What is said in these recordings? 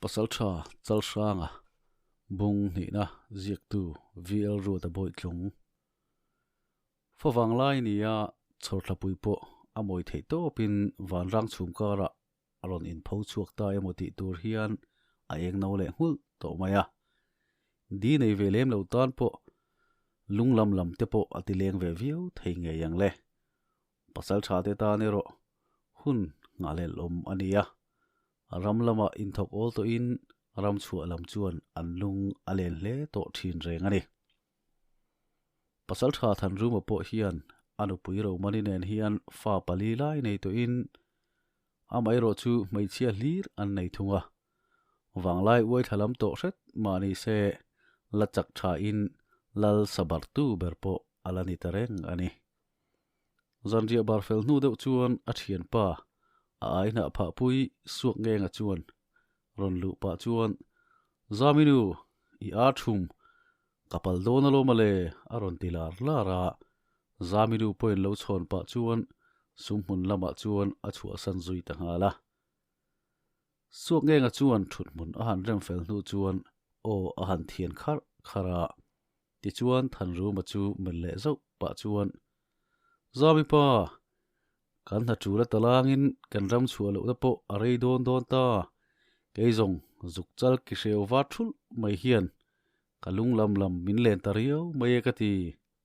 Pasaltha Chalhranga bung hnihna ziaktu VL Ruata Bawitlung Favang lai nia chhawrthlapui pawh a mawi theih tawpin vanrang chhum karah a rawn inpho chhuak ta emaw tih tur hian a eng no leh nghulh tawh mai a. Di nei ve lem lo tan pawh lung lam lam te pawh a ti leng ve viau thei ngei ang le. Pasal tha te tan erawh hun nghahhlelh awm a ni a. Ram lamah inthawk awl tawhin ram chhuah lam chuan an lung a len hle tawh thin reng a ni. Pasaltha Thanruma pawh hian a nupui Romani nen hian fa pali lai nei tawhin amaherawh chu hmeichhia hlir an nei thung a. Vanglai uai thla lam tawh hret mah ni se la chak thain lal sabartu ber pawh a la ni ta reng a ni. Zanriah bar fel hnu deuh chuan a thianpa a ai hnah phahpui suak ngenga chuan rawn luh pah chuan, Zaminu, i ar thum, ka pal dawn alawm ale, a rawn ti lar lar a. Zaminu pawhin lo chhawn pah chuan sumhmun lamah chuan a chhuahsan zui ta nghal a. Suak ngenga chuan thuthmun a han rem fel hnu chuan aw a han thian kharh kharh a. Tichuan Thanruma chu melh leh zauh pah chuan, Zami pa, kan hna tul a talangin kan ram chhuah lohna pawh a rei dawn dawn ta. Kei zawng zuk chal ki hreu var thulh mai hian ka lung lam lam min len ta riau mai e ka ti,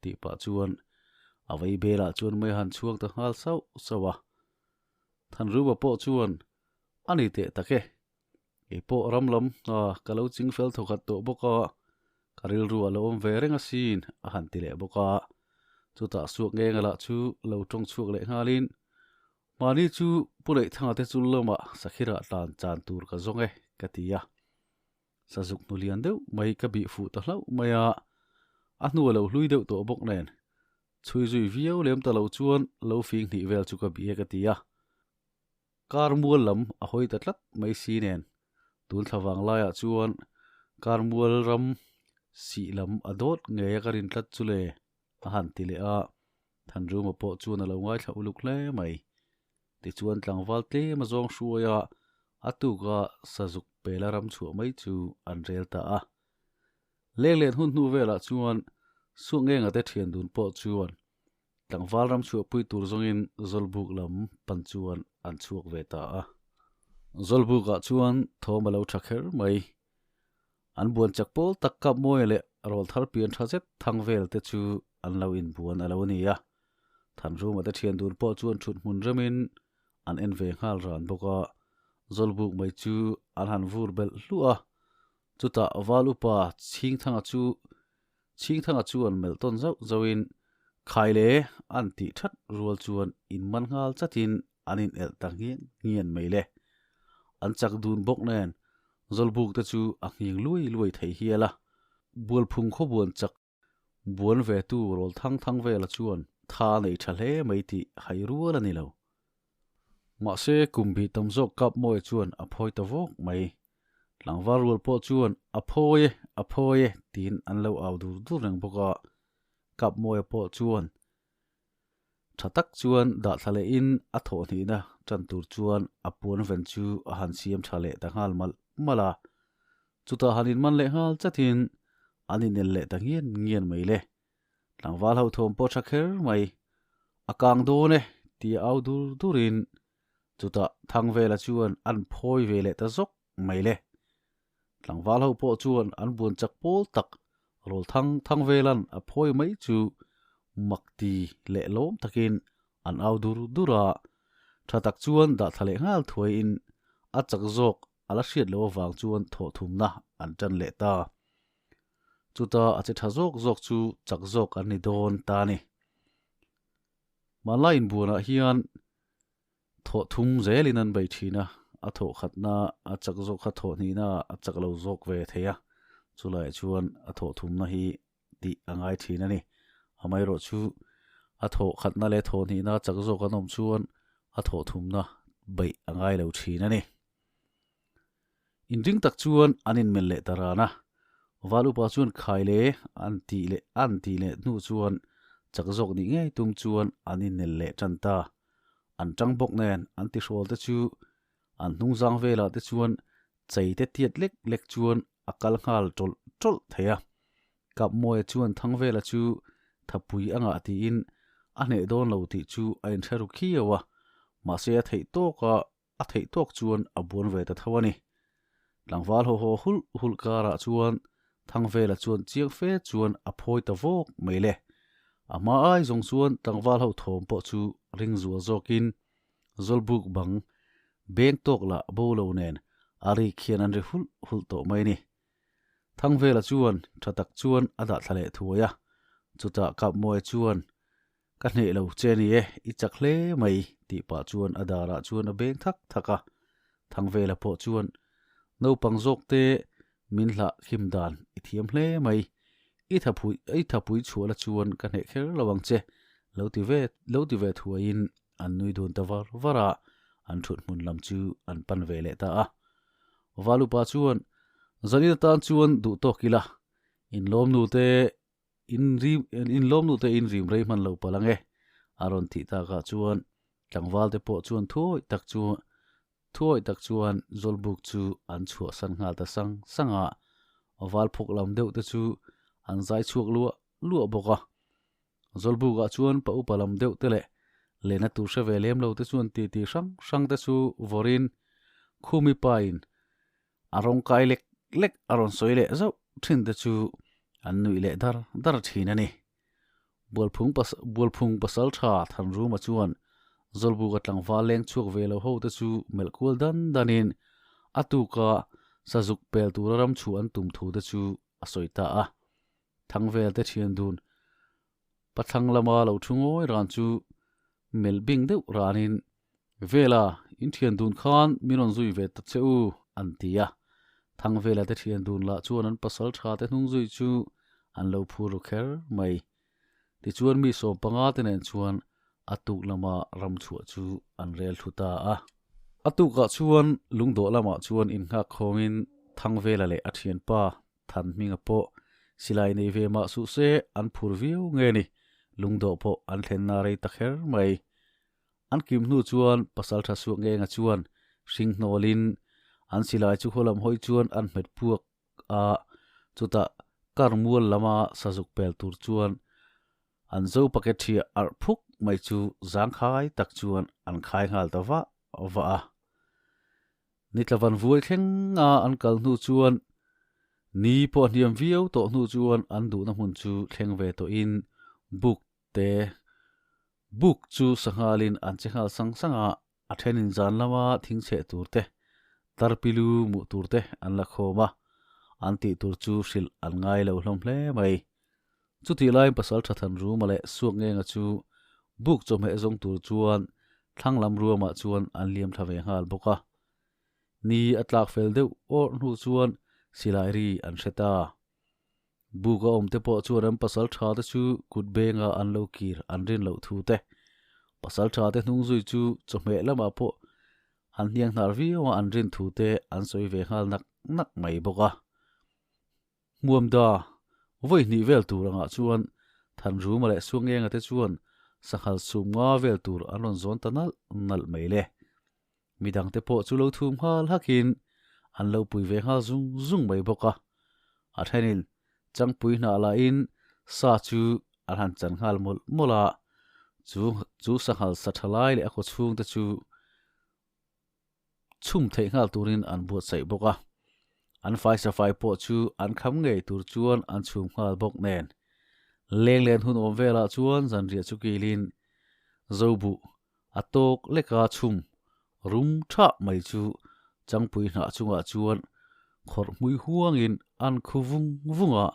tih pah chuan a vei belah chuan mei han chhuak ta nghal sauh sauh a. Thanruma pawh chuan, A ni teh tak e, Kei pawh ram lam hna ka lo ching fel thawkhat tawh bawk a, ka rilru a lo awm ve reng asin a han ti leh bawk a. Chutah suak ngenga lah chu lo tawng chhuak leh nghalin, Mahni chu Pu Neihthanga te chul lamah Sakhirah tlan chan tur ka zawng e ka ti a. Sazuk hnu lian deuh mai ka bih fuh ta hlauh mai a, a hnu a lo hlui deuh tawh bawk nen chhui zui viau lem ta lo chuan lo fing hnih vel chu ka bih e ka ti a. Kar mual lam a hawi ta tlat mai si nen, tun thla vang laiah chuan kar mual ram sih lam a dawt ngei a ka rin tlat chu le, a han ti leh a, Thanruma pawh chuan a lo ngaithla uluk hle mai. Tichuan tlangval tlem a zawng hruai a, a tuka sazuk pela ram chhuah mai chu an rel ta a. Lenglen hun hnu velah chuan Suakngenga te thian dun pawh chuan Tlangval ram chhuahpui tur zawngin Zawlbuk lam pan chuan an chhuak ve ta a. Zawlbukah chuan thawm a lo tha kher mai. An buan chak pawl tak kap mawi leh rawl thar pian tha zet thang vel te chu an lo inbuan a lo ni a. Thanruma te thian dun pawh chuan thut hmun remin an en ve nghal ran bawk a. Zawlbuk mai chu an han vur belh hluah a. Chutah Val upa Chhingthanga chu Chhingthanga chuan melh tawn zauh zauhin khai le an tih that rual chuan in man nghal chatin an in elh ta nghian nghian mai le. An chak dun bawk nen Zawlbuk te chu a nghing luai luai thei hial a. Bualphung khawbuan chak buan ve tu rawl thang thang vela chuan tha a nei tha hle mai tih hai rual a ni lo. Mahse kum bih tam zawk kap mawi chuan a phawi ta vawk mai. Tlangval rual pawh chuan a phawi e, a phawi e tiin an lo au dur dur reng bawk a. Kap mawia pawh chuan tha tak chuan dah thla lehin a thawhhnihna tan tur chuan a puan ven chu a han siam tha leh ta nghal malh malh a. Chutah han inman leh nghal chatin an inel leh ta ngian ngian mai le. Tlangval ho thawm pawh tha kher mai. A kang dawn e tia au dur durin chutah Thangvela chuan an phawi ve leh ta zawk mai le. Tlangval ho pawh chuan an buan chak pawl tak rawl thang Thangvelan a phawi mai chu mak ti leh lawm takin an au dur dur a. Tha tak chuan dah thla leh nghal thuaiin a chak zawk a la hriat loh avang chuan thawhthumna an tan leh ta. Chuta a che tha zawk zawk chu chak zawk an ni dawn ta a ni. Hmanlai inbuanah hian thawh thum zelin an bei thin a, a thawh khatna a chak zawk kha thawh hnihna a chak lo zawk ve thei a, chulaiah chuan a thawh thumna hi tih a ngai thin a ni. Amaherawh chu a thawh khatna leh thawh hnihna chak zawk an awm chuan a thawh thumna beih a ngai lo thin a ni. Inring tak chuan an inmelh leh ta ran a, Val upa chuan khai le an tih leh an tih leh hnu chuan chak zawk nih ngei tum chuan an innel leh tan ta. An tang bawk nen an tihrawl te chu an hnungzang velah te chuan chei te tiat lek lek chuan a kal nghal tawlh tawlh thei a. Kapmawia chuan Thangvela chu thapui a ngah tiin a hneh dawn lo tih chu a inhre ru khiau a, mahse a theih tawka a theih tawk chuan a buan ve ta tho a ni. Tlangval haw haw hulh hulh karah chuan Thangvela chuan chiang fe chuan a phawi ta vawk mai le. A hma ai zawng chuan tlangval ho thawm pawh chu ring zual zawkin Zawlbuk bang beng tawk lah bo lo nen a rik hian an ri hulh hulh tawh mai a ni. Thangvela chuan tha tak chuan a dah thla leh thuai a, chutah Kapmawia chuan Ka hneh lo che ni e, i chak hle mai tih pah chuan a darah chuan a beng thak thak a. Thangvela pawh chuan naupang zawk te min hlah khim dan i thiam hle mai, i thapui i thapui chhuah la chuan ka hneh kher lo ang che lo ti ve lo ti ve thuaiin an nui dun ta var var a, an thut hmun lam chu an pan ve leh ta a. Valupa chuan Zanin atan chuan duh tawk ila, inlawm nu te In rim in lawm nu te in rim rei hman lo palh ang e, a rawn tih takah chuan tlangval te pawh chuan thuawih tak chu thuawih tak chuan Zawlbuk chu an chhuahsan nghal ta sang sang a, val phawk lam deuh te chu an zai chhuak luah luah bawk a. Zawlbukah chuan pa upa lam deuh te leh lehna tur hre ve lem lo te chuan titi hrang hrang te chu vawrin Khumi pa in A rawng kai lek lek a rawn sawi leh zauh thin te chu an nuih leh dar dar thin a ni. Bualphung Bualphung pasal tha Thanruma chuan Zawlbuka tlangval leng chhuak ve lo ho te chu melh kual dan danin a tuka sazuk pel tura ram chhuah an tum thu te chu a sawi ta a. Thangvel te thian dun pathlang lama lo thu ngawi ran chu melh bing deuh ranin Vela, in thian dun khan min rawn zui ve ta che u, an ti a. Thangvela te thian dun lah chuan an pasal tha te hnung zui chu an lo phur ru kher mai. Tichuan mi 15 te nen chuan a tuk lama ram chhuah chu an rel thu ta a. A tukah chuan lungdawh lamah chuan innghak khawngin Thangvela leh a thianpa Than hminga pawh silai nei ve mah suh se an phur viau nge ni, lungdawh pawh an thlenna rei ta kher mai. An kim hnu chuan pasal tha suak ngenga chuan hring hnawlin an silai chu khaw lam hawi chuan an hmet puak a, chutah kar mual lama sazuk pel tur chuan an zo paket thiah arh phuk mai chu zangkhai tak chuan an khai nghal ta vah vah a. Nitlavan vuai thlenga an kal hnu chuan ni pawh a hniam viau tawh hnu chuan an duhna hmun chu thleng ve tawhin buk te Buk chu sanghalin an che nghal sang sang a, a thenin zan lama thing chheh tur te, tarpilu muh tur te an la khawm a, an tih tur chu hrilh an ngai lo hlawm hle mai. Chutih laiin pasal tha than Ruma leh Suak Ngenga chu buk chawhmeh zawng tur chuan thlang lam ruamah chuan an liam thla ve nghal bawk a. Ni a tlak fel deuh awrh hnu chuan silai ri an hre ta. Buk a awm te pawh chuan an pasal tha te chu kut benga an lo kir an rin loh thu te, pasal tha te hnung zui chu chawhmeh lamah pawh an hniang hnar viau a an rin thu te an sawi ve nghal nak nak mai bawk a. Hmuamda vawi hnih vel tur angah chuan Thanruma leh Suangenga te chuan sanghal chhum nga vel tur an rawn zawn ta nalh nalh mai le. Midang te pawh chu lo thum nghal hakin an lo pui ve nghal zung zung mai bawk a. A thenin changpui hnah lahin sa chu an han chan nghal mawlh mawlh a, chu chu sanghal sa tha lai leh a khaw chhung te chu chhum theih nghal turin an buatsaih bawk a. An faisafai pawh chu an kham ngei tur chuan an chhum nghal bawk nen. Lenglen hun awm velah chuan zanriah chu kilin Zobuh A tawk leka chhum rum thah mai chu changpui hnah chungah chuan khawrh hmui huangin an khu vung vung a,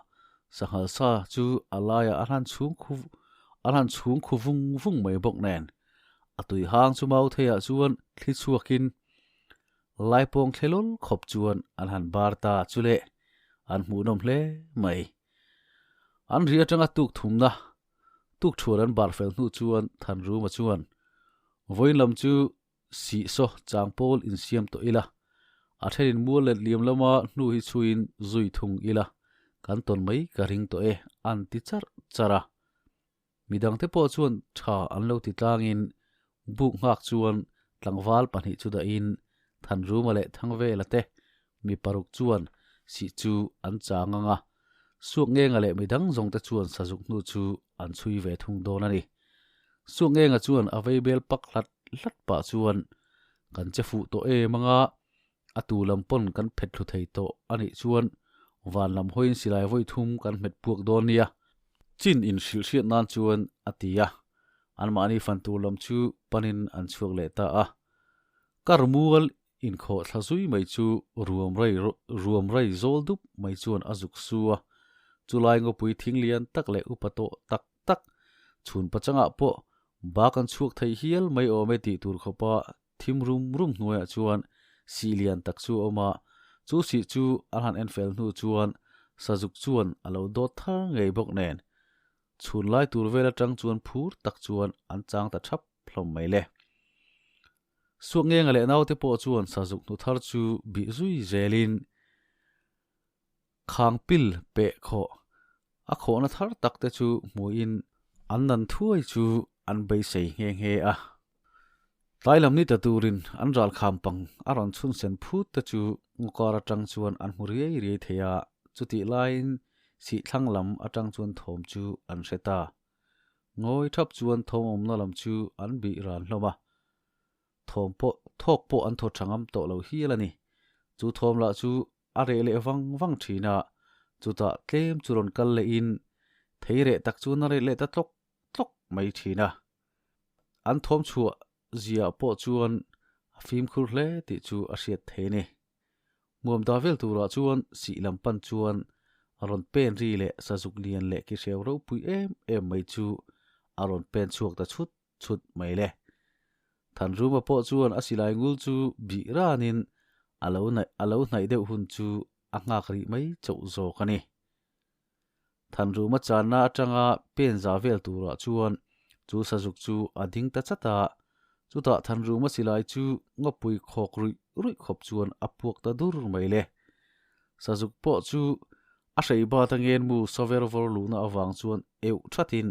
sanghal sa chu a laiah a hlan chhung khu a hlan chhung khu vung vung mai bawk nen. A tui hang chu mau theiah chuan thli chhuakin laipawng thlelawl khawp chuan an han bar ta chu le, an hmuhnawm hle mai. An ri atanga tuk thumna Tuk thuan an bar fel hnu chuan Thanruma chuan, Vawiin lam chu sih saw chang pawl insiam tawh ila, a thenin mual let liam lama hnu hi chhuiin zui thung ila, kan tawn mai ka ring tawh e, an ti charh charh a. Midangte pawh chuan tha an lo ti tlangin buk nghak chuan tlangval pahnih chu dahin Thanruma leh Thangvela te. Mi paruk chuan sih chu an chang ang a, Suakngenga leh midang zawng te chuan sazuk hnu chu an chhui ve thung dawn a ni. Suakngenga chuan a vei bel pak hlat hlat pah chuan, Kan che fuh tawh em anga, a tu lam pawn kan phet thlu thei tawh a nih chuan van lam hawiin silai vawi thum kan hmet puak dawn nia. Chin inhrilh hriat nan chuan a ti a, anmahni fan tur lam chu panin an chhuak leh ta a. Kar mual Inkhawh thla zui mai chu ruam rai ruam rai zawl dup mai chuan a zuk su a, chulai ngawpui thing lian tak leh upa tawh tak tak chhun pachangah pawh bak an chhuak thei hial mai awm e tih tur khawpa thim rum rum hnuaiah chuan sih lian tak chu a awm a, chu sih chu an han en fel hnu chuan sazuk chuan a lo dawt thar ngei bawk nen chhun lai tur vel atang chuan phur tak chuan an chang ta thap hlawm mai le. Suakngenga leh naute pawh chuan sazuk hnu thar chu bih zui zelin khang pil peh khawh a khawhna thar tak te chu hmuhin an nan thuai chu an beisei nghe nghe a. Tlai lam ni ta turin an ral kham pang a rawn chhun sen phut te chu ngawkar atang chuan an hmu riai riai thei a, chutih laiin sihthlang lam atang chuan thawm chu an hre ta. Ngawi thap chuan thawm awmna lam chu an bih ran hlawm a, thawm pawh thawk pawh an thaw tha ngam tawh lo hial a ni. Chu thawm lah chu a reh leh vang vang thin a, chutah tlem chu rawn kal lehin thei reh tak chuan a reh leh ta tlawk tlawk mai thin a. An thawm chhuah ziah pawh chuan a fimkhur hle tih chu a hriat thei a ni. Hmuam dah vel turah chuan sih lam pan chuan a rawn pen ri leh sazuk lian leh ki hreu ropui em em mai chu a rawn pen chhuak ta chhut chhut mai le. Thanruma pawh chuan a silai ngul chu bih ranin a lo a lo hnaih deuh hun chu a nghak rih mai chauh zawk a ni. Thanruma channa atanga pen za vel turah chuan chu sazuk chu a ding ta chat a, chutah Thanruma silai chu ngawpui khawk ruih ruih khawp chuan a puak ta dur mai le. Sazuk pawh chu a hrei bat a ngenmu saver vawr luhna avang chuan euh thatin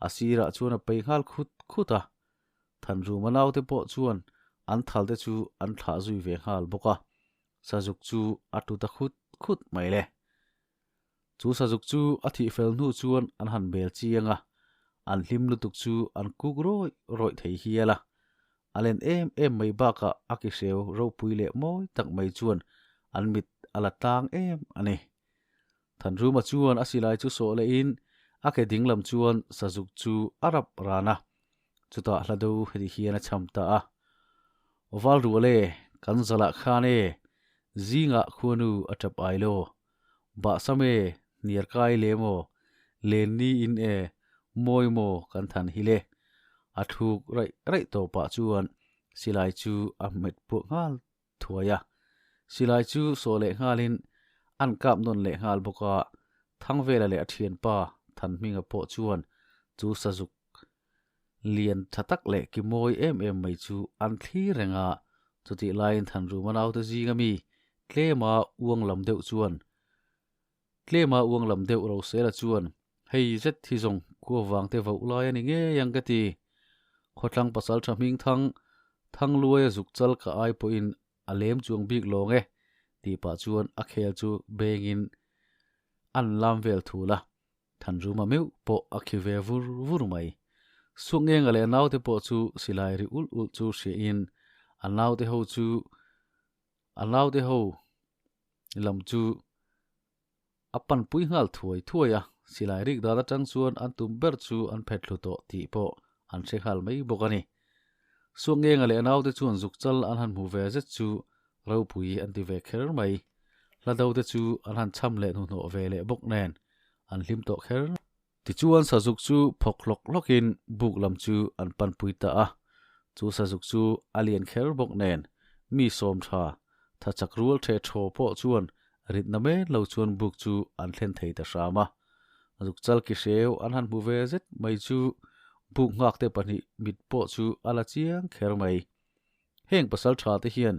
a sirah chuan a pei nghal khut khut a. Thanruma naute pawh chuan an thalte chu an thlah zui ve nghal bawk a, sazuk chu a tu ta khut khut mai le. Chu sazuk chu a thih fel hnu chuan an han bel chiang a, an hlim lutuk chu an kuk rawih rawih thei hial a. A len em em mai bakah a ki hreu ropui leh mawi tak mai chuan an mit a la tlang em a ni. Thanruma chuan a silai chu sawh lehin a ke dinglam chuan sazuk chu a rap ran a, chutah hla do heti hian a cham ta a. Val rual e, kan zalah khan e, zingah khuanu a tap ai lo. Bahsam e, hniar kai le maw, len ni in e, mawi maw kan than hi le. A thuk raih raih tawh pah chuan silai chu a hmet puah nghal thuai a. Silai chu sawh leh nghalin an kap nawn leh nghal bawk a, Thangvela leh a thianpa Thanhminga pawh chuan chu sazuk lian tha tak leh ki mawi em em mai chu an thlir reng a, chutih laiin Thanruma naute zinga mi tlema uang lam deuh chuan tlema uang lam deuh Rosela chuan hei zet hi zawng kua vang te voh lai a ni ngei ang ka ti. Khawthlang pasal tha hming thang Thangluaia zuk chal ka ai pawhin a lem chuang bik lawng e tih pah chuan a khel chu bengin an lam vel thul a. Thanruma meuh pawh a khi ve vur vur mai. Suakngenga leh a naute pawh chu silai ri ulh ulh chu hriahin a naute ho chu a naute ho lam chu a panpui nghal thuai thuai a, silai rik dan atang chuan an tum ber chu an phet thlu tawh tih pawh an hre nghal mai bawk a ni. Suakngenga leh a naute chuan zukchal an han hmu ve zet chu ropui an ti ve kher mai. Hla do te chu an han cham leh hnuhnawh ve leh bawk nen an hlim tawh kher. Tichuan sazuk chu phawk hlawk hlawkin buk lam chu an panpui ta a, chu sazuk chu a lian kher bawk nen mi sawm tha tha chak rual the thaw pawh chuan ritna men lo chuan buk chu an thlen thei ta hram a. Zuk chal ki hreu an han hmu ve zet mai chu buk nghakte pahnih mit pawh chu a la chiang kher mai. Heng pasal tha te hian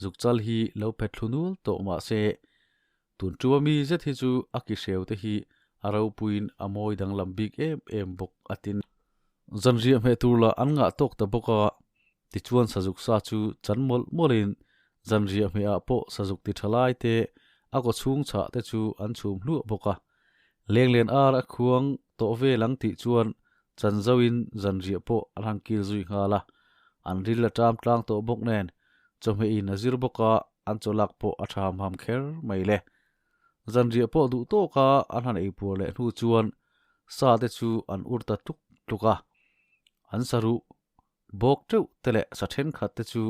zukchal hi lo phet thlu nul tawh mah se, tun tua mi zet hi chu a ki hreu te hi a ropuiin a mawi danglam bik em em bawk a tin. Zanriah hmeh tur lah an ngah tawk ta bawk a, tichuan sazuk sa chu chan mawlh mawlhin Zanriah hmehah pawh sazuk ti tha lai te, a kaw chhung chhah te chu an chhum hluah bawk a. Lenglen ar a khuang tawh vel ang tih chuan chan zoin zanriah pawh an han kil zui nghal a. An ril a ṭam tlang tawh bawk nen chawhmeh in a zir bawk a, an chaw lak pawh a ṭha ham ham kher mai le. Zanriah pawh duh tawk a an han eipuar leh hnu chuan sa te chu an ur ta tluk tluk a. An saruh Bawk teuh te leh sa thenkhat te chu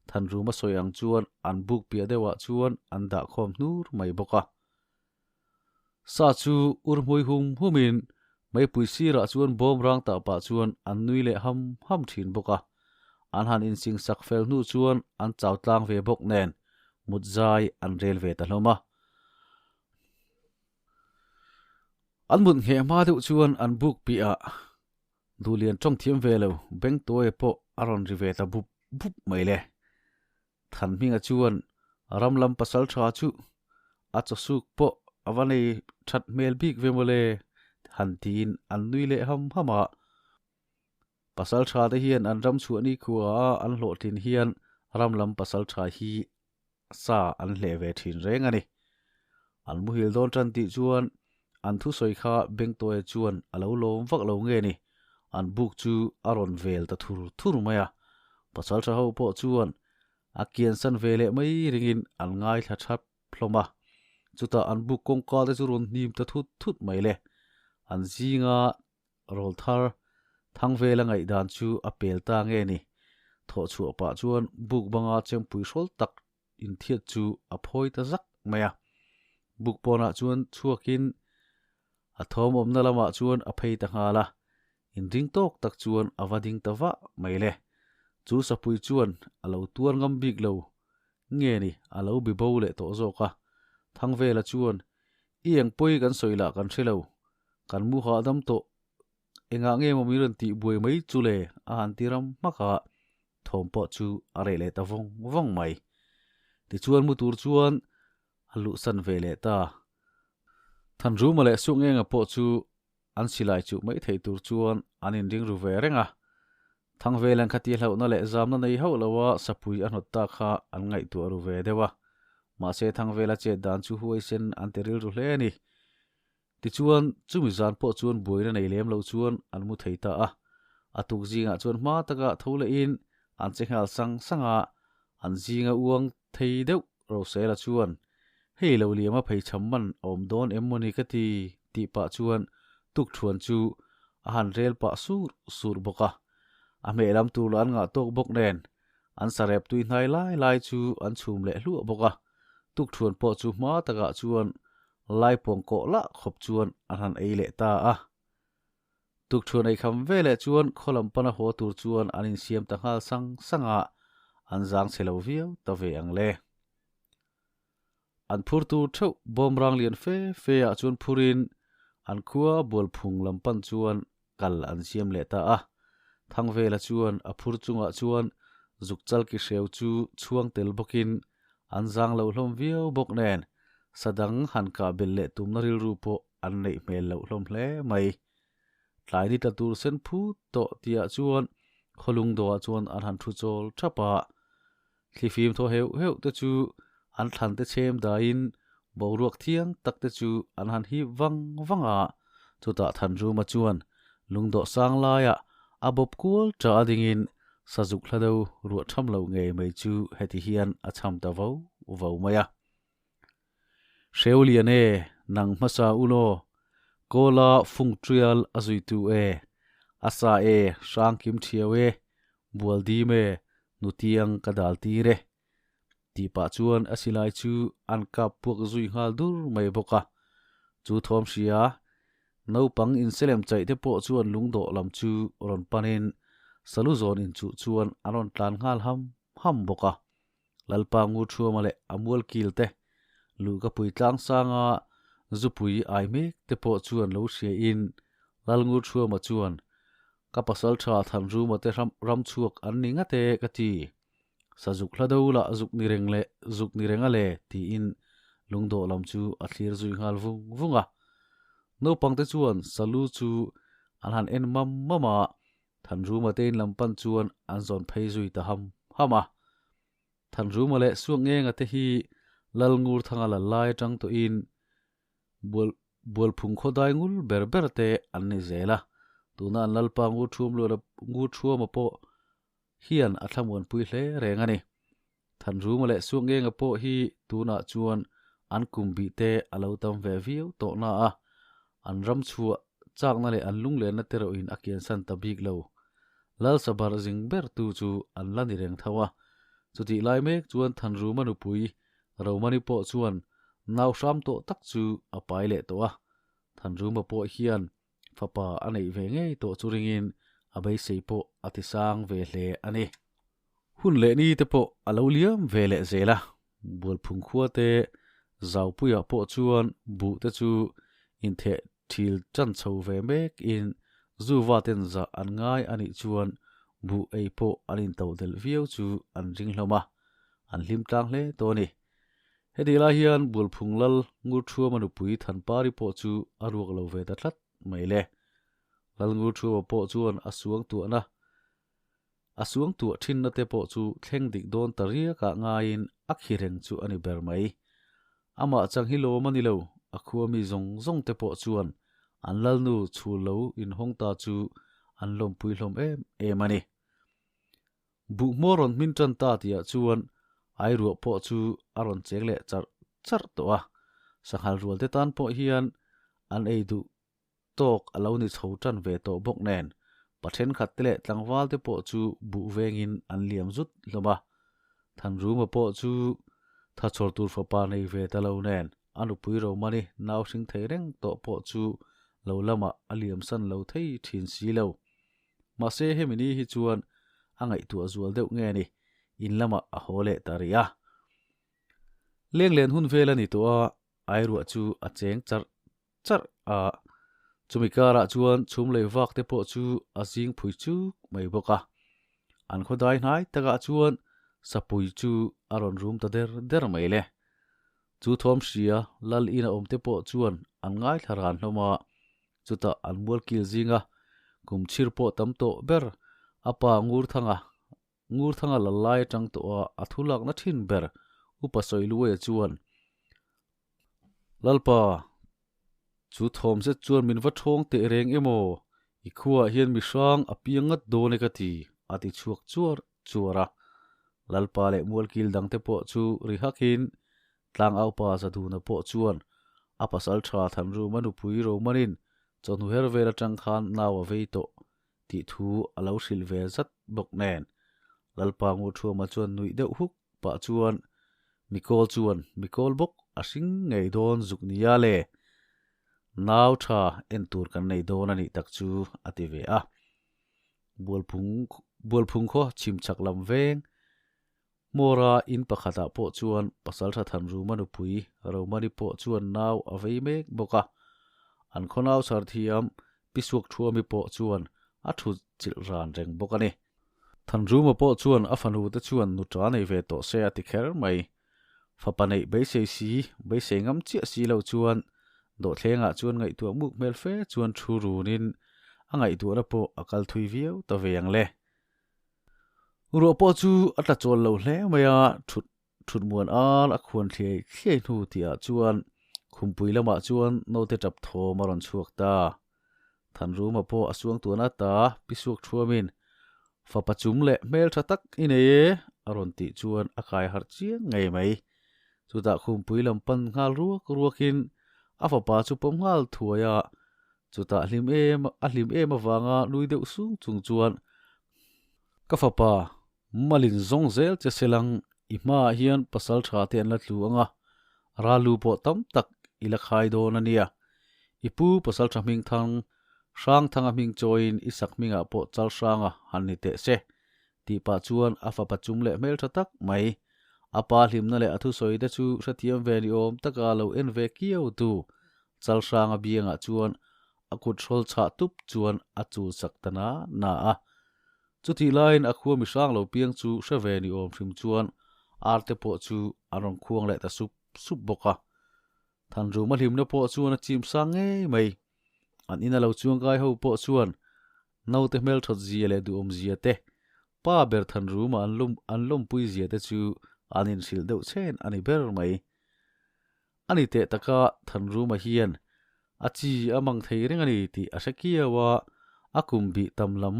Thanruma sawi ang chuan an buk piah deuhah chuan an dah khawm hnur mai bawk a. Sa chu ur hmui hum humin meipui sirah chuan bawm rang tah pah chuan an nui leh ham ham thin bawk a. An han insing sak fel hnu chuan an chau tlang ve bawk nen mut zai an rel ve ta hlawm a. An mut ngheh hma deuh chuan an buk piahah Duhlian tawng thiam ve lo, Bengtuaia pawh a rawn ri ve ta bup bup mai le. Thanhminga chuan ram lam pasal tha chu a chawsuk pawh a va nei that hmel bik ve mawle han tiin an nui leh ham ham a. Pasal tha te hian an ram chhuah nikhua a an hlawhtlin hian ram lam pasal tha hi sa an hleh ve thin reng a ni. An muhil dawn tan tih chuan an thusawi kha Bengtawia chuan a lo lawm vak lo nge ni, an buk chu a rawn vel ta thur thur mai a. Pasal tha ho pawh chuan a kiansan ve leh mai ringin an ngaithla thap hlawm a. Chutah an buk kawngka te chu rawn hnim ta thut thut mai le. An zinga Rawl thar Thangvela ngaihdan chu a pel ta nge ni? Thawh chhuah pah chuan buk banga chempui hrawl tak inthiat chu a phawi ta zak mai a. Buk pawnah chuan chhuakin a thawm awmna lamah chuan a phei ta nghal a, inring tawk tak chuan a va ding ta vah mai le. Chu sapui chuan a lo tuar ngam bik lo nge ni a lo bi bo leh tawh zawk a. Thangvela chuan, I eng pawi kan sawi lah kan hre lo, Kan mu hahdam tawh engah nge maw min rawn tih buai mai chu le a han ti ram hmak a, thawm pawh chu a reh leh ta vawng vawng mai. Tichuan mu tur chuan a luhsan ve leh ta. Thanruma leh Sukngenga pawh chu an silai chuh mai thei tur chuan an inring ru ve reng a. Thangvelan khati hlauhna leh zamna nei hauh loa sapui a hnawt ta kha an ngaihtuah ru ve deuh a. Mahse Thangvela chet dan chu huaisen an ti rilru hle a ni. Tichuan, chumi zan pawh chuan buaina nei lem lo chuan an mu thei ta a. A tuk zingah chuan hma taka tho lehin an che nghal sang sang a, an zinga uang thei deuh Rosela chuan, Hei lo liama pheichham man a awm dawn em mawni ka ti, tih pah chuan tukthuan chu a han rel pah sur sur bawk a. A hmeh lam tur lah an ngah tawk bawk nen, an sarep tui hnai lai lai chu an chhum leh hluah bawk a. Tukthuan pawh chu hma takah chuan Laipawng kawh lah khawp chuan an han ei leh ta a. Tukṭhuan ei kham ve leh chuan khaw lam pana haw tur chuan an insiam ta nghal sang sang a, an zang chhe lo viau ta ve ang le. An phur tur theuh bawm rang lian fe fe ah chuan phurin an khua bualphung lam pan chuan kal an siam leh ta a. Thangvela chuan a phur chungah chuan zuk chal ki hreu chu chhuang tel bawkin an zang lo hlawm viau bawk nen sadang han kah belh leh tumna rilru pawh an neih hmel loh hlawm hle mai. Tlai ni tla tur sen phut tawh tihah chuan khawlung dawhah chuan an han thu chawl thap a. Thlifim thaw heuh heuh te chu an thlan te chhem daiin boruak thiang tak te chu an han hip vang vang a, chutah Thanruma chuan lungdawh sang laiah a bawp kual ta a dingin sazuk hla deuh ruah tham lo ngei mai chu heti hian a cham ta vo vo mai a. Hreulian e, nang hmasa u law, Kawla fung tial a zuitu e, a sa e, hrang kim thiau e, bual dim e, nutiang ka dal tir e. Tih pah chuan a silai chu an kap puak zui nghal dur mai bawk a. Chu thawm hria, naupang inselem chaih te pawh chuan lungdawh lam chu rawn panin salu zawn inchuh chuan an rawn tlan nghal ham ham bawk a. Lalpa Ngurthuama leh a mual kil te, Luhkapui tlangsanga zupui ai mek te pawh chuan lo hria in Lal Ngurthuama chuan, Ka pasal tha Thanruma te ram chhuak an ni ngat e ka ti. Sazuk hla do lah zuk ni reng leh zuk ni reng a le tiin lungdawh lam chu a thlir zui nghal vung vung a. Naupang te chuan Salu chu an han en mam mam a, Thanruma te in lam pan chuan an zawn phei zui ta ham ham a. Thanruma leh Suakngenga te hi Lal Ngurthanga lal lai atang tawhin Bual Bualphung khaw dai ngul ber ber te an ni zel a. Tuna an Lalpa Ngurthuam luan Ngurthuama pawh hian a thlamuanpui hle reng a ni. Thanruma leh Suakngenga pawh hi tunah chuan an kum bih te a lo tam ve viau tawh na a, an ram chhuah chakna leh an lunglenna te erawhin a kiansan ta bik lo. Lal Sabar zing ber tu chu an la ni reng tho a. Chutih lai mek chuan Thanruma nupui Romani pawh chuan nau hram tawh tak chu a pai leh tawh a. Thanruma pawh hian fapa a neih ve ngei tawh chu ringin a beisei pawh a ti sang ve hle a ni. Hun leh ni te pawh a lo liam ve leh zel a, Bualphung khua te Zaupuiah pawh chuan buh te chu intheh thil chan chho ve mek in Zuva ten zah an ngai a nih chuan buh ei pawh an into delh viau chu an ring hlawm a, an hlim tlang hle tawh a ni. Heti lai hian Bualphung Lal Ngurthuama nupui Thanpari pawh chu a ruak lo ve ta tlat mai le. Lal Ngurthuama pawh chuan a suang tuahna a suang tuah thinna te pawh chu thleng dik dawn ta riakah ngaiin a khi reng chu a ni ber mai. Amah chang hi lawm a ni lo, a khua mi zawng zawng te pawh chuan an Lalnu chhul lo inhawng ta chu an lawmpui hlawm em em a ni. Buhhmuar rawn hmin tan ta tihah chuan Airuah pawh chu a rawn cheng leh charh charh tawh a, sanghal rual te tan pawh hian an ei duh tawk a lo ni chho tan ve tawh bawk nen pa thenkhat te leh tlangval te pawh chu buh vengin an liam zut hlawm a. Thanruma pawh chu thachawr tur fapa nei ve ta lo nen a nupui Romani nau hring thei reng tawh pawh chu lo lamah a liam san lo thei thin si lo. Mahse hemi ni hi chuan a ngaihtuah zual deuh nge ni, in lamah a haw leh ta rih a. Lenglen hun vel a ni tawh a, Airuah chu a cheng charh charh a. Chumi karah chuan chhum lei vak te pawh chu a zing phui chuk mai bawk a. An khawdai hnai takah chuan sapui chu a rawn rum ta der der mai le. Chu thawm hria Lal ina awm te pawh chuan an ngaithla ran hlawm a, Chutah an mualkil zinga kum chhir pawh tam tawh ber a pa Ngurthanga, Ngurthanga lal lai atang tawha a thu lakna thin ber Upa Sawiluaia chuan, Lalpa, chu thawm zet chuan min va thawng teh reng emaw, i khuaah hian mi hrang a piang ngat dawn e ka ti, a ti chhuak chuar chuar a. Lalpa leh mualkil dangte pawh chu ri hakin Tlangaupa Zaduna pawh chuan a pasal tha Thanruma nupui Romanin chawhnu her vel atang khan nau a vei tawh tih thu a lo hrilh ve zat bawk nen Lalpa Ngurthuama chuan nuih deuh huk pah chuan Mikawl chuan Mikawl bawk a hring ngei dawn zuk nia le, nau tha en tur kan nei dawn a nih tak chu a ti ve a. Bualphung Bualphung khaw chhimchhak lam veng Hmawra in pakhatah pawh chuan Pasaltha Thanruma nupui Romani pawh chuan nau a vei mek bawk a. An khaw nau chhar thiam Pi Suakthuami pawh chuan a thu chilh ran reng bawk a ni. Thanruma pawh chuan a fanu te chuan nuṭa nei ve tawh se a ti kher mai. Fapa neih beisei si, beisei ngam chiah si lo chuan dawhthlengah chuan ngaihtuah muk hmel fe chuan thu runin a ngaihtuahna pawh a kal thui viau ta ve ang le. Ruah pawh chu a tla chawl lo hle mai a, thut thut muan ar a khuan thliai thliai hnu tihah chuan khumpui lamah chuan naute tap thawm a rawn chhuak ta. Thanruma pawh a suang tuan ata pi suak thuamin fapa chum leh hmel tha tak i nei e a rawn tih chuan a kai harh chiang ngei mai. Chutah khumpui lam pan nghal ruak ruakin a fapa chu pawm nghal thuai a, Chutah hlim em a hlim em avanga nui deuh sung chung chuan ka fapa Malin zawng zel che selang i hmaah hian pasal tha te an la tlu ang a, ralu pawh tam tak i la khai dawn a nia. I pu pasal tha hming thang Hrangthanga hming chawiin i sak hmingah pawh chal hranga han ni teh se tih pah chuan a fapa chum leh hmel tha tak mai. A pa hlimna leh a thusawi te chu hrethiam ve ni awm taka lo en ve kiau tu Chalhranga biangah chuan a kut hrawl chhah tup chuan a chul sak ta na na a. Chutih laiin a khua mihrang lo piang chu hre ve ni awm hrim chuan ar te pawh chu an rawn khuang leh ta sup sup bawk a. Thanruma hlimna pawh chuan a chim sang ngei mai. An ina lo chuangkai ho pawh chuan naute hmelthat zia leh duhawm zia te, pa ber Thanruma an lawm an lawmpui zia te chu an inhrilh deuh chhen a ni ber mai. Ani teh taka Thanruma hian a chi a mang thei reng a ni tih a hre kiau a, a kum bih tam lam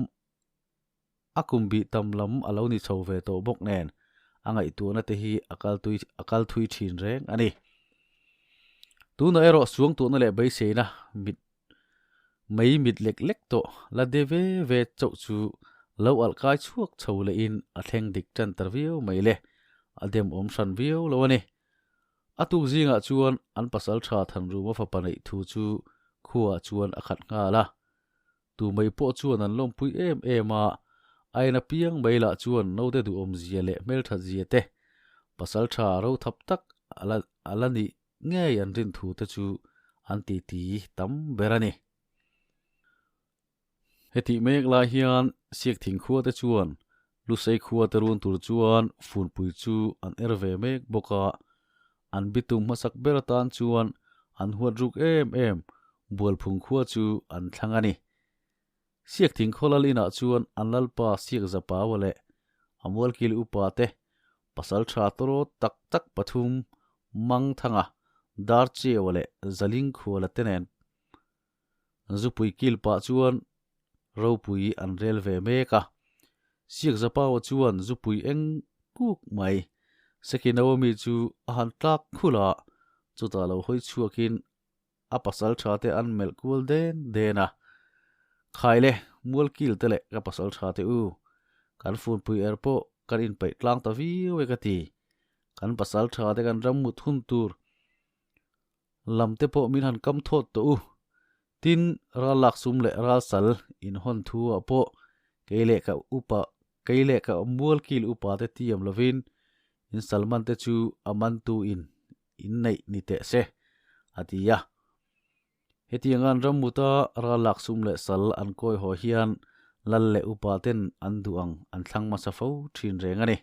a kum bih tam lam a lo ni chho ve tawh bawk nen a ngaihtuahna te hi a kal tui a kal thui thin reng a ni. Tunah erawh suangtuahna leh beiseina mit Mei mit lek lek tawh la de ve ve chauh chu lo alh kai chhuak chho lehin a thleng dik tan ta viau mai le, a dem awm hran viau lo a ni. A tuk zingah chuan an pasal tha Thanruma fapa neih thu chu khuaah chuan a khat nghal a. Tu mai pawh chuan an lawmpui em em a, a en apiang mai lah chuan naute duhawm zia leh hmelthat zia te, pasal tha rothap tak a la nih ngei an rin thu te chu an titi tam ber a ni. Hetih mek lai hian Siakthing khua te chuan Lusei khua te run tur chuan funpui chu an er ve mek bawk a, an bitum hmasak ber atan chuan an huat ruk em em Bualphung khua chu an thlang a ni. Siakthing khaw lal inah chuan an lalpa Siak Zapaua leh a mualkil upa te pasal tha tawrawt tak tak pathum Mangthanga, Darcheua leh Zalingkhuala te nen zupui kil pah chuan ropui an rel ve mek a. Siak Zapaua chuan zupui eng kuk mai Sekinaomi chu a han tlak khulh a, chutah lo hawi chhuakin A pasal tha te an melh kual den den a, Khai le, mual kil te leh ka pasal tha te u, kan funpui er pawh kan inpeih tlang ta viau e ka ti. Kan pasal tha te kan ram mut hun tur lam te pawh min han kam thawt tawh u. Tin, ral lak sum leh ral sal inhawn thu ah pawh kei leh ka upa kei leh ka mual kil upa te tiam lovin in salman te chu a mantu in inneih ni teh se, a ti a. Hetiang an rammuta ral lak sum leh sal an kawi haw hian lal leh upa ten an duh ang an thlang hmasa fo thin reng a ni.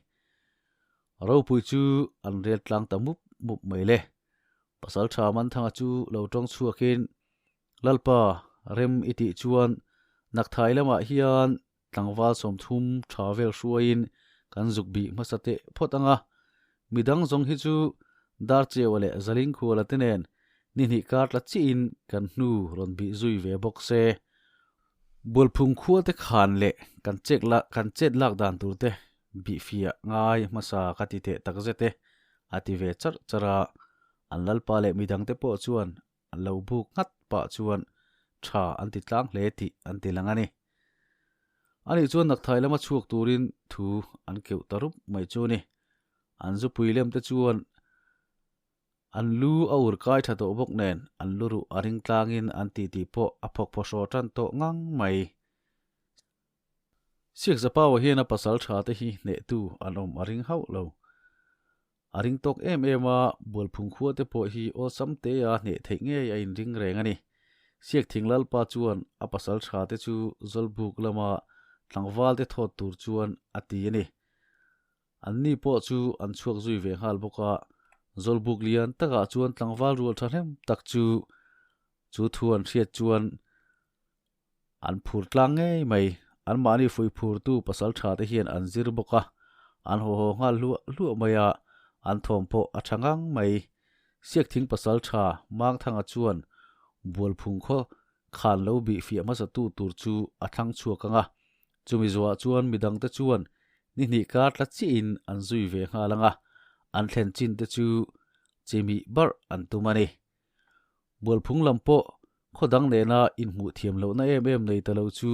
Ropui chu an rel tlang ta mup mup mai le. Pasal tha Manthanga chu lo tawng chhuakin, Lalpa, rem i tih chuan Nakthai lamah hian Tlangval 30 tha vel hruaiin kan zuk bih hmasa teh phawt ang a, midang zawng hi chu Darcheua leh Zalingkhuala te nen ni hnih kar tla chiahin kan hnu rawn bih zui ve bawk se. Bualphung khua te khan leh kan chek la kan chet lak dan tur te bih fiah ngai hmasa ka ti teh tak zet e, a ti ve charh charh a. An lalpa leh midang te pawh chuan An lo buk nghat pah chuan tha an ti tlang hle tih an ti lang a ni. Anih chuan nakthai lama chhuak turin thu an keuh ta rup mai chu a ni. An zupui lem te chuan an lu a ur kai tha tawh bawk nen an lu ruh a ring tlangin an titi pawh a phawk phaw hraw tan tawh ngang mai. Siak Zapaua hian a pasal tha te hi hnehtu an awm a ring hauh lo. A ring tawk em em a, Bualphung khua te pawh hi awlsam te a hneh theih ngei a inring reng a ni. Siakthing Lalpa chuan a pasal tha te chu Zawlbuk lama tlangval te thawt tur chuan a ti a ni. An ni pawh chu an chhuak zui ve nghal bawk a, Zawlbuk lian takah chuan tlangval rual thahnem tak chu chu thu an hriat chuan An phur tlang ngei mai. Anmahni fui phurtu pasal tha te hian an zir bawk a, an haw haw nghal hluah hluah mai a, an thawm pawh a tha ngang mai. Siakthing pasal tha Mangthanga chuan Bualphung khaw khan lo bih fiah hmasa tu tur chu a thlang chhuak ang a, chumi zuah chuan midang te chuan ni hnih kar tla chiahin an zui ve nghal ang a, an thlen chin te chu chimih barh an tum a ni. Bualphung lam pawh khaw dang nena inhmuh thiam lohna em em nei ta lo chu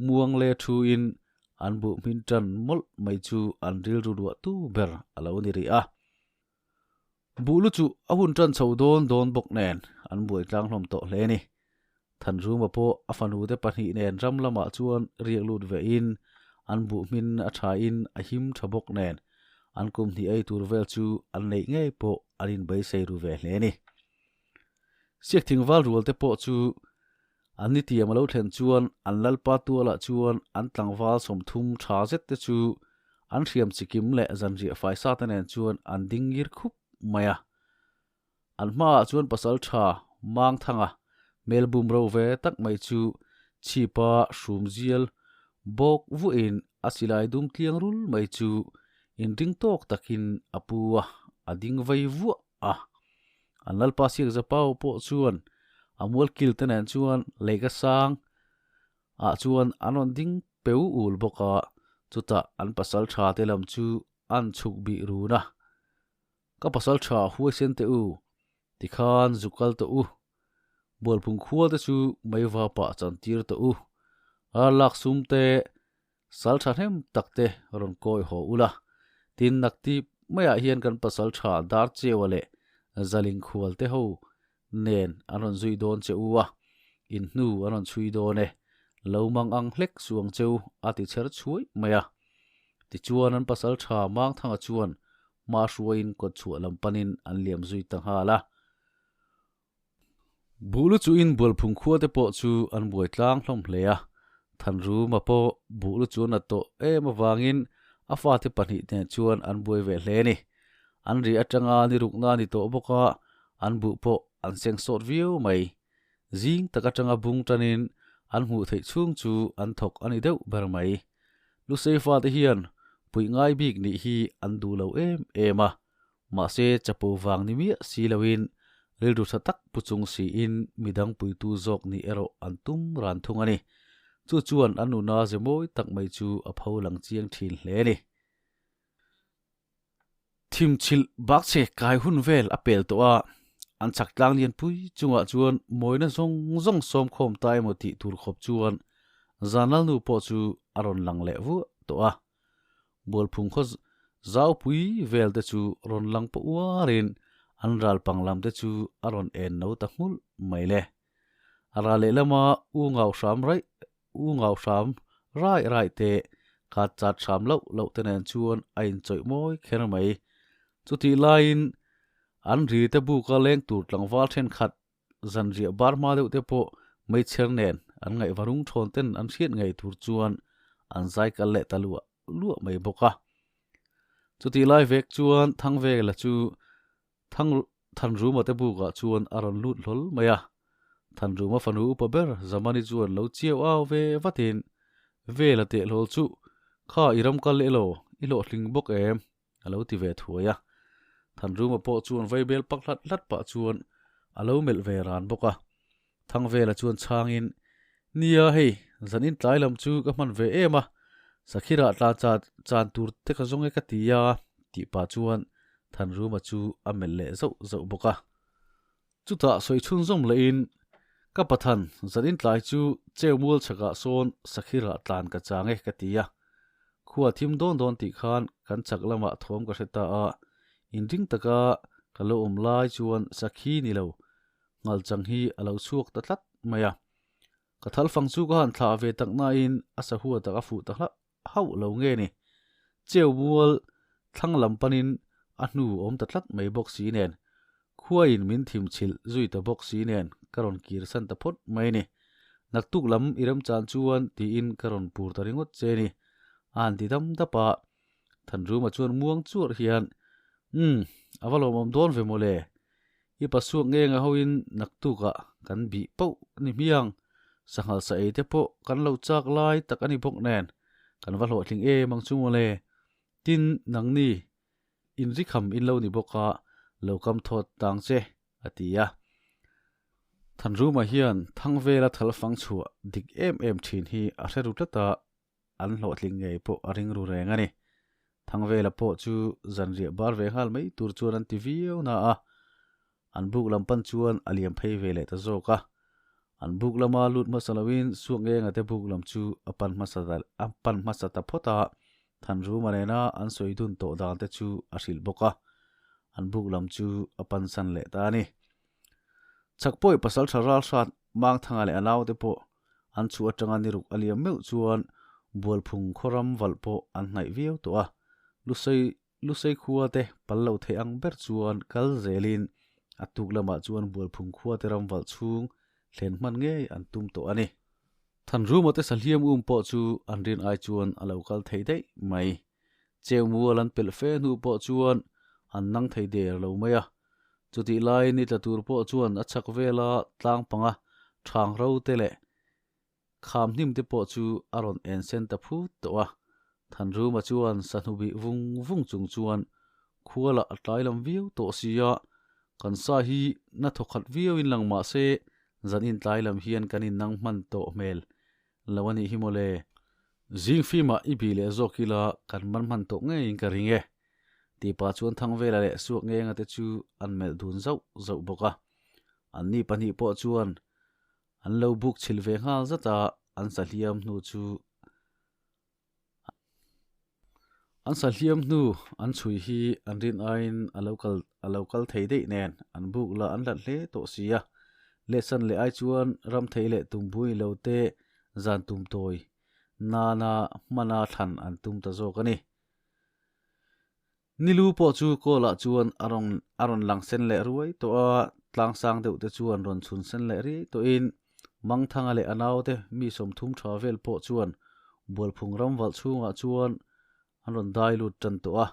muang le thuin an buh hmin tan mawlh mai chu an rilru ruah tu ber a lo ni rih a. Buh lu chu a hun tan chho dawn dawn bawk nen an buai tlang hlawm tawh hle ni. Thanruma pawh a fanute pahnih nen ram lamah chuan riak lut vehin an buh hmin a thain a him tha bawk nen an kum hnih ei tur vel chu an neih ngei pawh an inbeisei ru ve hle ni. Siak thingval rual te pawh chu an ni tiam a lo thlen chuan an lalpa tualah chuan an tlangval 30 tha zet te chu an hriam chikim leh zanriah faisa te nen chuan an ding ngir khup mai a. An hmaah chuan pasal tha Mangthanga hmel bum ro ve tak mai chu chhipa hrum zial bawk vuahin a silai dum tliang rul mai chu Inring tawk takin a pu a, a ding vei vuah a. An lalpa siak zapau pawh chuan a mual kil te nen chuan leika sang ah chuan an rawn ding peu ul bawk a, chutah an pasal tha te lam chu an chhuk bih run a. Ka pasal tha huaisen teh u, tikhan zu kal tawh u. Bualphung khua te chu meiva pah chan tir tawh u. Ral lak sum te Sal thahnem tak te rawn kawi haw ula, tin naktip maiah hian kan pasal tha Darcheua leh Zalingkhual te ho nen an rawn zui dawn che u a, in hnu an rawn chhui dawn e, lo mang ang hlek suang cheu a ti chher chhuai mai a. Tichuan an pasal tha Mangthanga chuan hma hruaiin kawtchhuah lam panin an liam zui ta nghal a. Buhlu chuin Bualphung khua te pawh chu an buai tlang hlawm hle a, Thanruma pawh Buhlu chu a nat tawh em avangin a fate pahnih nen chuan an buai ve hle a ni. An ri atanga ni rukna a ni tawh bawk a, an buh pawh an seng sawt viau mai. Zing tak atanga bung tanin an hmuh theih chhung chu an thawk a ni deuh ber mai. Lusei fate hian puih ngai bik nih hi an duh lo em em a, Mahse, chapo vang ni miah si loin rilru tha tak pu chung siin midang puitu zawk nih erawh an tum ran thung a ni. Chu chuan an nuna ze mawi tak mai chu a pho lang chiang thin hle a ni. Thimchhilh bakchhe kai hun vel a pel tawh a, an chak tlang lianpui chungah chuan mawina zawng zawng sawmkhawm ta emaw tih tur khawp chuan Zanlalnu pawh chu a rawn lang leh vuah tawh a. Bualphung khaw zaupui vel te chu rawn lang pawh uarin an ral pang lam te chu a rawn en no ta nghulh mai le. A ral lehlama u ngau hram raih u ngau hram rai rai te khat chat hram loh loh te nen chuan a inchawih mawi kher mai. Chutih laiin an ri te buka leng tur tlangval thenkhat Zanriah bar hma deuh te pawh meichher nen an ngaihva rung thawn ten an hriat ngei tur chuan an zai kal leh ta luah luah mai bawk a. Chutih lai vek chuan Thangvela chu Thang Thanruma te bukah chuan a rawn lut hlawl mai a. Thanruma fanu upa ber Zamani chuan lo chiau au ve vatin, Vela teh hlawl chu kha i ram kal elaw i hlawhtling bawk em? A lo ti ve thuai a. Thanruma pawh chuan vaibel pak hlat hlat pah chuan a lo melh ve ran bawk a. Thangvela chuan chhangin, Nia hei, zanin tlai lam chu ka hman ve em a, Sakhirah tlan chan chan tur te ka zawng e ka ti a, tih pah chuan Thanruma chu a melh leh zauh zauh bawk a. Chutah sawi chhunzawm lehin, Ka Pathan, zanin tlai chu cheu mual chhakah sawn Sakhirah tlan ka chang e ka ti a. Khua thim dawn dawn tih khan kan chak lamah thawm ka hre ta a, inring taka ka lo awm lai chuan Sakhi ni lo ngal chang hi a lo chhuak ta tlat mai a. Ka thal fang chu ka han thlah ve tak nain a sahua tak a fuh ta hlauh hauh lo nge ni. Cheu mual thlang lam panin a hnu awm ta tlat mai bawk si nen, khuaiin min thim chhilh zui ta bawk si nen ka rawn kir san ta phawt mai ni. Naktuk lam i remchan chuan tiin ka rawn pur ta ringawt che ni. A han ti dam dap a, Thanruma chuan muang chuarh hian, Umm, a va lawmawm dawn ve mawle. I pasuak nge nga hoin naktukah kan bih pauh ni hmiang, sanghal sa ei te pawh kan lo chak lai tak a ni bawk nen, kan va hlawhtling em ang chu mawle. Tin, nangni inrikham in lo ni bawk a, lo kam thawt tang che, a ti a. Thanruma hian Thangvela thal fang chhuah dik em em thin hi a hre ru tlat a, an hlawhtling ngei pawh a ring ru reng a ni. Thangvela pawh chu zanriah bar ve nghal mai tur chuan an ti viau na a, an buk lam pan chuan a liam phei ve leh ta zawk a. An buk lama lut hmasa loin Suakngenga te buk lam chu a pan hmasa ta a pan hmasa ta phawt a, Thanruma nena an sawi dun tawh dan te chu a hrilh bawk a, an buk lam chu a pan san leh ta a ni. Chakpawih pasaltha ralhrat Mangthanga leh a naute pawh An chhuh atanga ni ruk a liam meuh chuan Bualphung khawram valh pawh an hnaih viau tawh a, Lusei Lusei khua te pal lo theih ang ber chuan kal zelin a tuk lamah chuan Bualphung khua te ram valh chhung thlen hman ngei an tum tawh a ni. Thanruma te sahliam um pawh chu an rin ai chuan a lo kal thei daih mai. Cheu mual an pelh fe hnu pawh chuan an nang thei der lo mai a. Chutih laiin ni tla tur pawh chuan a chhak vela tlang panga thang ro te leh kham hnim te pawh chu a rawn en sen ta phut tawh a. Thanruma chuan sahnu bih vung vung chung chuan khuala a tlai lam viau tawh sia, kan sa hi na thawkhat viauin lang mah se zan in tlai lam hian kan in nang hman tawh hmel lo a nih hi mawle. Zing fimah i bih leh zawk ila kan man hman tawh ngeiin ka ring e. Tih pah chuan Thangvela leh Suakngenga te chu an melh dun zauh zauh bawk a. Anni pahnih pawh chuan an lo buk chhil ve nghal zat a, an sahliam hnu chu an sahliam hnu an chhui hi an rin aiin a lo kal a lo kal thei daih nen an buk lah an hlat hle tawh si a. Lehsan leh ai chuan ram thei leh tumbui lo te zan tum tawi nana hmana thlan an tum ta zawk a ni. Nilu pawh chu Kawlah chuan a rawn a rawn lang sen leh ruai tawh a, tlangsang deuh te chuan rawn chhun sen leh riai tawhin Mangthanga leh a naute mi sawmthum tha vel pawh chuan Bualphung ram valh chhungah chuan an rawn dai lut tan tawh a,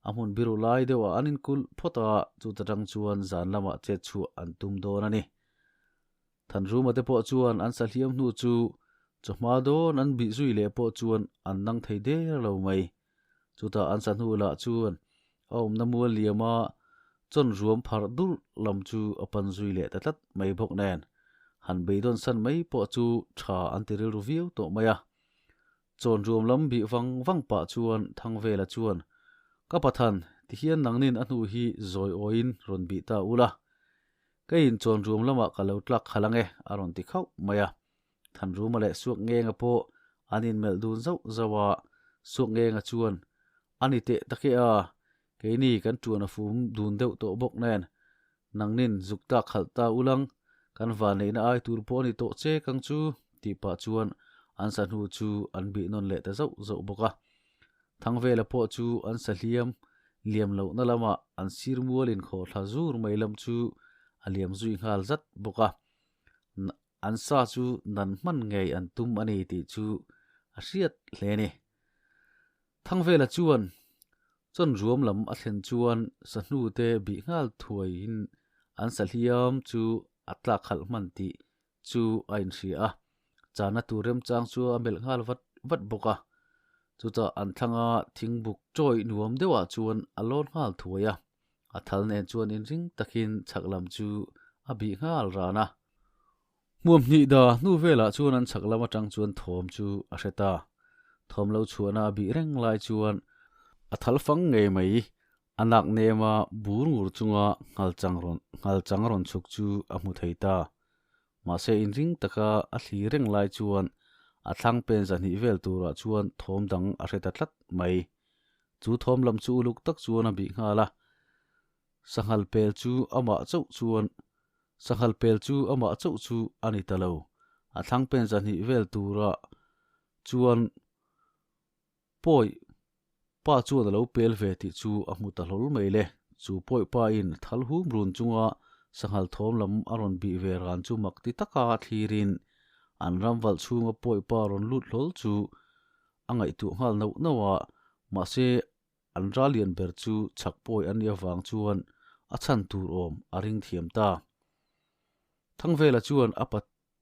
a hmun biru lai deuhah an inkulh phawt a, chuta tang chuan zan lamah chet chhuah an tum dawn a ni. Thanruma te pawh chuan an sahliam hnu chu chawhma dawn an bih zui leh pawh chuan an nang thei der lo mai. Chutah an sahnu lah chuan a awmna mual liama chawn ruam pharh durh lam chu a pan zui leh ta tlat mai bawk nen, han beidawn san mai pawh chu tha an ti rilru viau tawh mai a. Chawn ruam lam bih vang vang pah chuan Thangvela chuan, Ka Pathan, tihian nangnin a hnu hi zawi awiin rawn bih ta ula, Ka inchawn rum lamah ka lo tlak khalh ang e, a rawn ti khauh mai a. Thanruma leh Suakngenga pawh an inmelh dun zauh zauh a, Suakngenga chuan, A ni teh tak e a, keini kan ṭuan a fum dun deuh tawh bawk nen, nangnin zuk tlak khalh ta ulang, kan vanneihna ai tur pawh a ni tawh che kang chu, tih pah chuan an sa hnu chu an bih nawn leh ta zauh zauh bawk a. Thangvela pawh chu an sa hliam liam lohna lamah an sir mual inkhawh thla zur mai lam chu a liam zui nghal zat bawk a. An sa chu nan hman ngei an tum a ni tih chu a hriat hle a ni. Thangvela chuan chawn ruam lam a thlen chuan sa hnute bih nghal thuaiin an sa hliam chu a tlak khalh hman tih chu a inhria a, chana tur remchang chu a melh nghal vat vat bawk a. Chutah an thlanga thingbuk chawi nuam deuhah chuan a lawn nghal thuai a, a thal nen chuan inring takin chhak lam chu a bih nghal ran a. Hmuam hnih da hnu velah chuan an chhak lam atang chuan thawm chu a hre ta. Thawm lo chhuahna a bih reng lai chuan a thal fang ngei mai A nak nema bur ngur chunga nghalchang rawn nghalchang rawn chhuk chu a hmu thei ta. Mahse inring taka a thli reng lai chuan a thlang pen zahnih vel turah chuan thawm dang a hre ta tlat mai. Chu thawm lam chu uluk tak chuan a bih nghal a. Sanghal pel chu amah chauh chuan Sanghal pel chu amah chauh chu a ni ta lo. A thlang pen zahnih vel turah chuan Pawi pa chuan a lo pel ve tih chu a hmu ta hlawl mai le. Chu pawi pa in thal hum run chunga sanghal thawm lam a rawn bih ve ran chu mak ti taka thlirin an ram valh chhunga pawi pa rawn lut hlawl chu a ngaihtuah nghal nauh nauh a, mahse an ral lian ber chu chhak pawi an nih avang chuan a chhan tur awm a ring thiam ta. Thangvela chuan a pa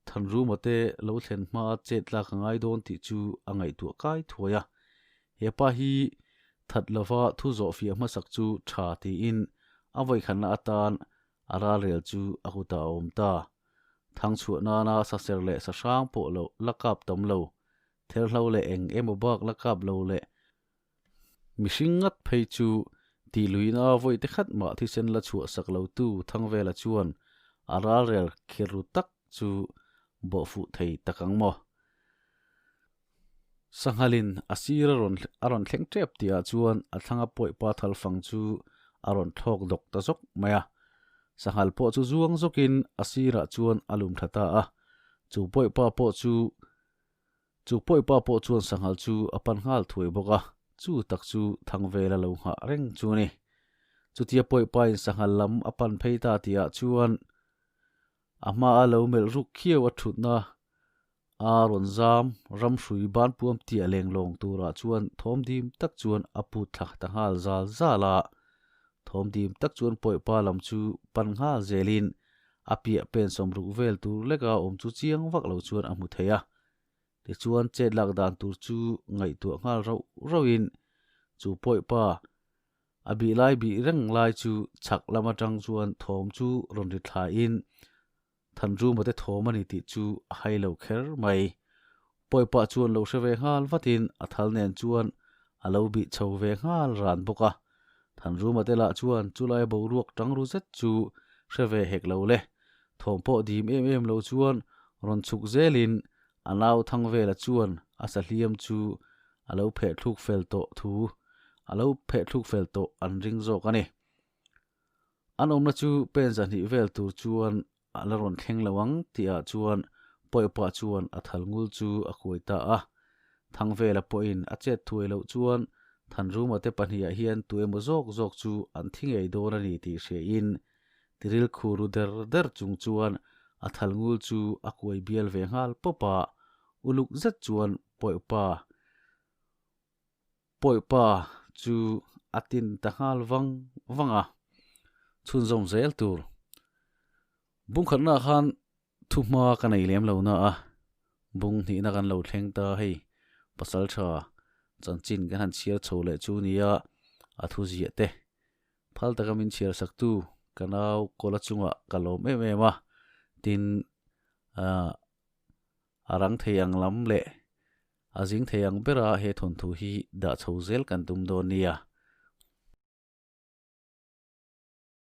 Thanruma te lo thlen hma chet tlak a ngai dawn tih chu a ngaihtuah kai thuai a. He pa hi that lova thu zawh fiah hmasak chu tha tiin a vawikhatna atan a ralrel chu a kutah a awm ta. Thangchhuah nana saser leh sahrang pawh lo la kap tam lo, therhlo leh eng emaw bak la kap lo leh Mihring ngat phei chu tih luina vawi te khat mah thisen la chhuah sak lo tu Thangvela chuan a ralrel khir ru tak chu bawh fuh thei tak ang maw? Sanghalin a sir a rawn a rawn thleng tep tihah chuan a thlanga pawihpa thal fang chu a rawn thlawk dawk ta zawk mai a. Sanghal pawh chu zuang zawkin a sirah chuan a lum tha ta a. Chu pawihpa pawh chu Chu pawipa pawh chuan sanghal chu a pan nghal thuai bawk a, chu tak chu Thangvela lo nghah reng chu a ni. Chutia pawipain sanghal lam a pan phei ta tihah chuan a hmaa lo melh ruk khiau a thutna a rawn zam ram hrui ban puam tiah leng lawng turah chuan thawm dim tak chuan a put thla ta nghal zal zal a. Thawm dim tak chuan pawipa lam chu pan nghal zelin a piah pen sawmruk vel tur leka awm chu chiang vak lo chuan a hmu thei a. Tichuan chet lak dan tur chu ngaihtuah nghal rauh rauhin chu pawihpa a bih lai bih reng lai chu chhak lam atang chuan thawm chu rawn ri thlain Thanruma te thawm a ni tih chu a hai lo kher mai. Pawihpa chuan lo hre ve nghal vatin a thal nen chuan a lo bih chho ve nghal ran bawk a. Thanruma te lah chuan chulai boruak tang ru zet chu hre ve hek lo le. Thawm pawh dim em em lo chuan rawn chhuk zelin a nau thang vela chuan a sahliam chu a lo pheh thluk fel tawh thu a lo pheh thluk fel tawh an ring zawk a ni. An awmna chu pen zahnih vel tur chuan a la rawn thleng lo ang tihah chuan Pawihpa chuan a thal ngul chu a kuai ta a. Thangvela pawhin a chet thuai loh chuan Thanruma te pahniha hian tu emaw zawk zawk chu an thi ngei dawn a ni tih hriain tiril khu ru der der chung chuan a thal ngul chu a kuai bial ve nghal pawp a, uluk zet chuan Pawihpa Pawihpa chu a tin ta nghal vang vang a, chhunzawm zel tur. Bungkhatnaah khan Thuhma ka nei lem lo na a, bung hnihna kan lo thleng ta hei, pasal tha chanchin kan han chhiar chho leh chu nia a thu ziah te. Phal taka min chhiar sak tu ka nau kawla chungah ka lawm em em a, tin ah a rang thei ang lam leh a zing thei ang bera he thawnthu hi dah chho zel kan tum dawn nia.